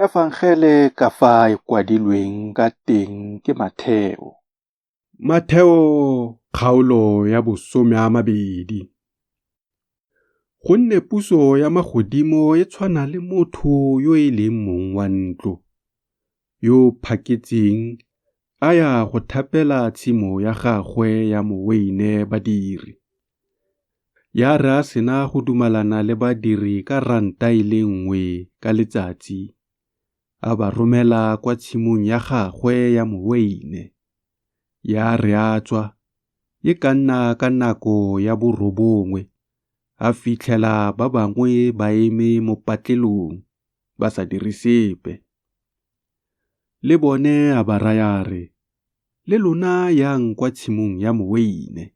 Efangele ka fa e kwadilweng ka teng ke Matheo. Matheo kgaolo ya bosomeamabedi. Gonne puso ya magodimo e tshwana le motho yo e leng mong wa ntlo, yo o phaketseng a ya go thapela tshimo ya gagwe ya moweine badiri. Ya re a sena go dumalana le badiri ka ranta e le nngwe ka letsatsi, a ba romela kwa tshimong ya gagwe ya moweine. Ya re a tswa, e ka nna ka nako ya borobongwe, a fitlhela ba bangwe ba eme mo patlelong, ba sa dire sepe. Le bone a ba raya a re, Le lona yang kwa tshimong ya moweine,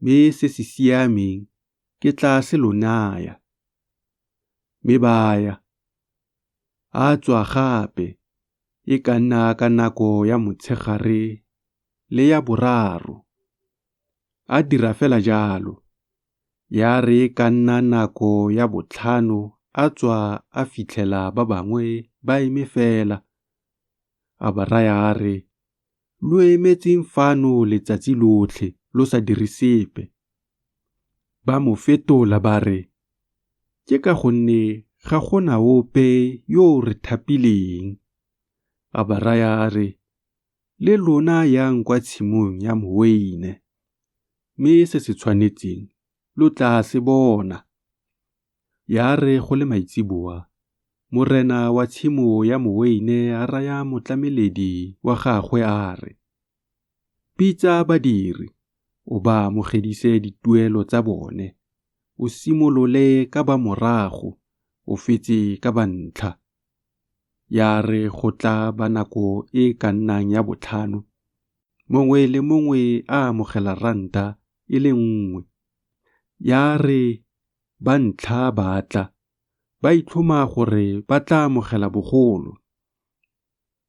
mme se se siameng ke tla se lo naya. Mme ba ya. A tswa gape, e ka nna ka nako ya motshegare le ya boraro. A dira fela jalo. Ya re e ka nna nako ya botlhano a tswa a fitlhela ba bangwe ba eme fela. A ba raya a re, Lo emetseng fano letsatsi lotlhe lo sa dire sepe? Ba mo fetola ba re, Ke ka gonne ga go na ope yo o re thapileng. A ba raya a re, Le lona yang kwa tshimong ya moweine, mme se se tshwanetseng lo tla se bona. Ya re go le maitseboa, morena wa tshimo ya moweine a raya motlameledi wa gagwe a re, Bitsa badiri, o ba amogedise dituelo tsa bone, o simolole ka ba morago, o fetse ka ba ntlha. Ya re go tla ba nako e ka nnang ya botlhano, mongwe le mongwe a amogela ranta e le nngwe. Ya re ba ntlha ba tla, ba itlhoma gore ba tla amogela bogolo,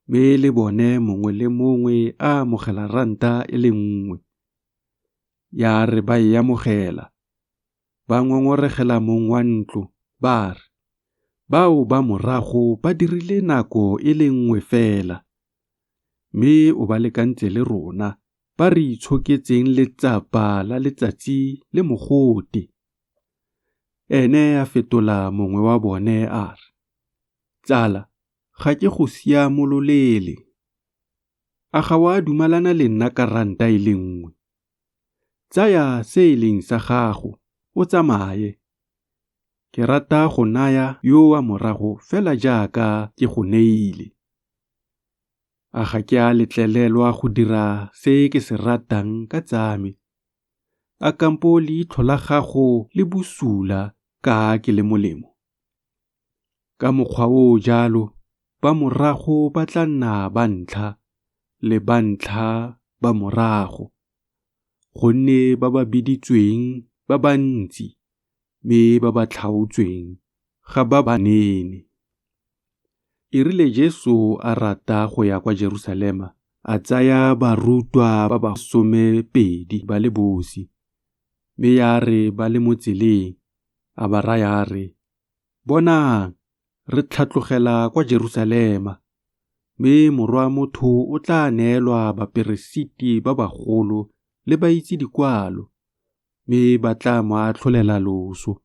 mme le bone mongwe le mongwe a amogela ranta e le nngwe. Ya re ba e amogela, ba ngongoregela mong wa ntlo ba re, Bao ba morago ba dirile nako e le nngwe fela, mme o ba lekantse le rona ba re itshoketseng letsapa la letsatsi le mogote. Ene a fetola mongwe wa bone a re, Tsala, ga ke go siamololele. A ga o a dumalana le nna ka ranta e le nngwe? Tsaya se e leng sa gago o tsamaye. Ke rata go naya yo wa morago fela jaaka ke go neile. A ga ke a letlelelwa go dira se ke se ratang ka tsa me? A kampo leitlho la gago le bosula ka ke le molemo? Ka mokgwa o o jalo ba morago ba tla nna ba ntlha, le ba ntlha ba morago. Gonne ba ba biditsweng ba bantsi, mme ba ba tlhaotsweng ga ba banene. E rile Jesu a rata go ya kwa Jerusalema, a tsaya barutwa ba ba somepedi ba le bosi, mme ya re ba le mo tseleng, a ba raya a re, Bonang, re tlhatlogela kwa Jerusalema, mme Morwa-Motho o tla neelwa baperesiti ba bagolo le baitse dikwalo, mme ba tla mo atlholela loso.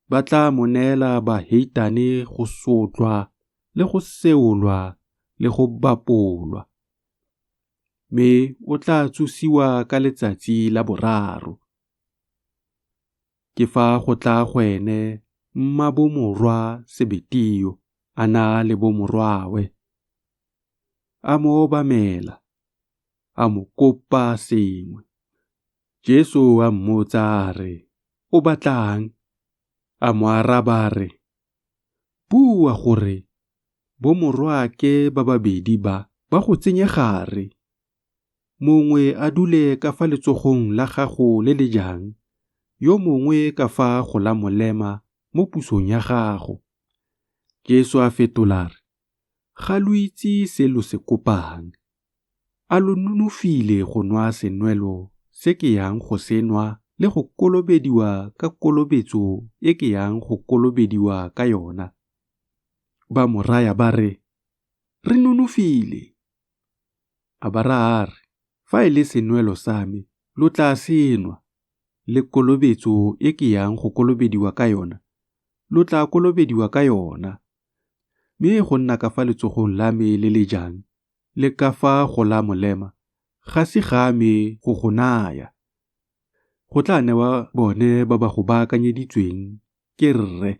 Ba tla mo neela baheitane go sotlwa le go seolwa le go bapolwa, mme o tla tsosiwa ka letsatsi la boraro. Ke fa go tla go ene mmabomorwa Sebeteo a na le bomorwawe. A mo obamela, a mo kopa sengwe. Jesu a mmotsa a re, O batlang? A mo araba a re, Bua gore bomorwaake ba babedi ba ba go tsenye gare, mongwe a dule ka fa letsogong la gago le le jang, yo mongwe ka fa go la molema mo pusong ya gago. Jesu a fetola a re, Ga lo itse se lo se kopang. A lo nonofile go nwa senwelo se ke yang go se nwa le go kolobediwa ka kolobetso e ke yang go kolobediwa ka yona? Ba mo raya ba re, Re nonofile. A ba raya a re, Fa e le senwelo sa me, lo tla se nwa, le kolobetso e ke yang go kolobediwa ka yona, lo tla kolobediwa ka yona. Mme go nna ka fa letsogong la me le le jang le ka fa go la molema ga se ga me go go naya. Go tla newa bone ba ba go baakanyeditsweng ke Rre.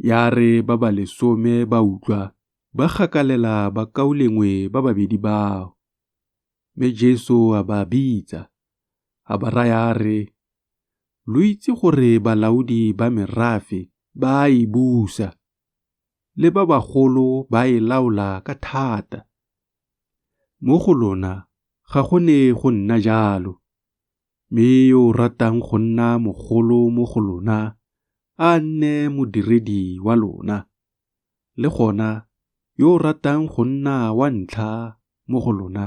Ya re ba ba lesome ba utlwa, ba gakalela bakaulengwe ba babedi bao. Mme Jesu a ba bitsa, a ba raya a re, Lo itse gore balaodi ba merafe ba a e busa, le ba bagolo ba e laola ka thata. Mo go lona ga go ne go nna jalo, mme yo o ratang go nna mogolo mo go lona a nne modiredi wa lona, le gona yo o ratang go nna wa ntlha mo go lona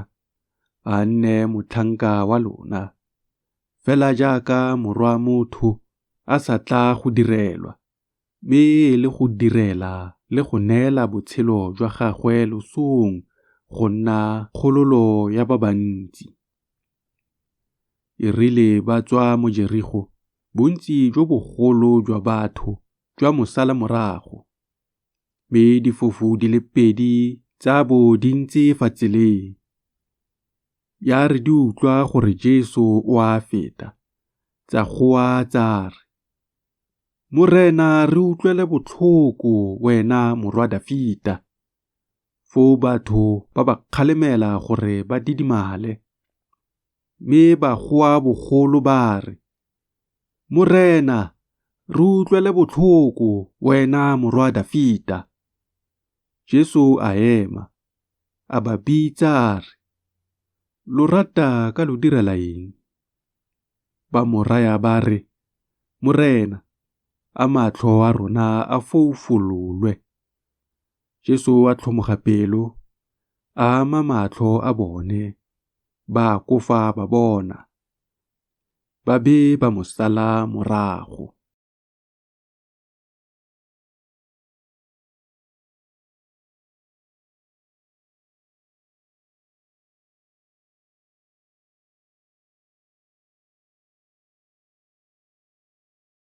a nne motlhanka wa lona, fela jaaka Morwa Motho a sa tla go direlwa, mme e le go direla le go neela botshelo jwa gagwe losong go nna kgololo ya ba bantsi. E rile ba tswa mo Jerigo, bontsi jo bogolo jwa batho jwa mo sala morago. Mme difofu di le pedi tsa bo di ntse fa tseleng. Ya re di utlwa gore Jesu o a feta, tsa goa tsa re, Morena re utlwele botlhoko wena morwa Dafita. Foo batho ba ba kgalemela gore ba didimale, mme ba goa bogolo ba re, Morena re utlwele botlhoko wena morwa Dafita. Jesu a ema, a ba bitsa a re, Lo rata ka lo direla eng? Ba mo raya ba re, Morena, a matlho a rona a foufololwe. Jesu a tlhomoga pelo, a ama matlho a bone, ba akofa ba bona. Ba be ba mo sala morago.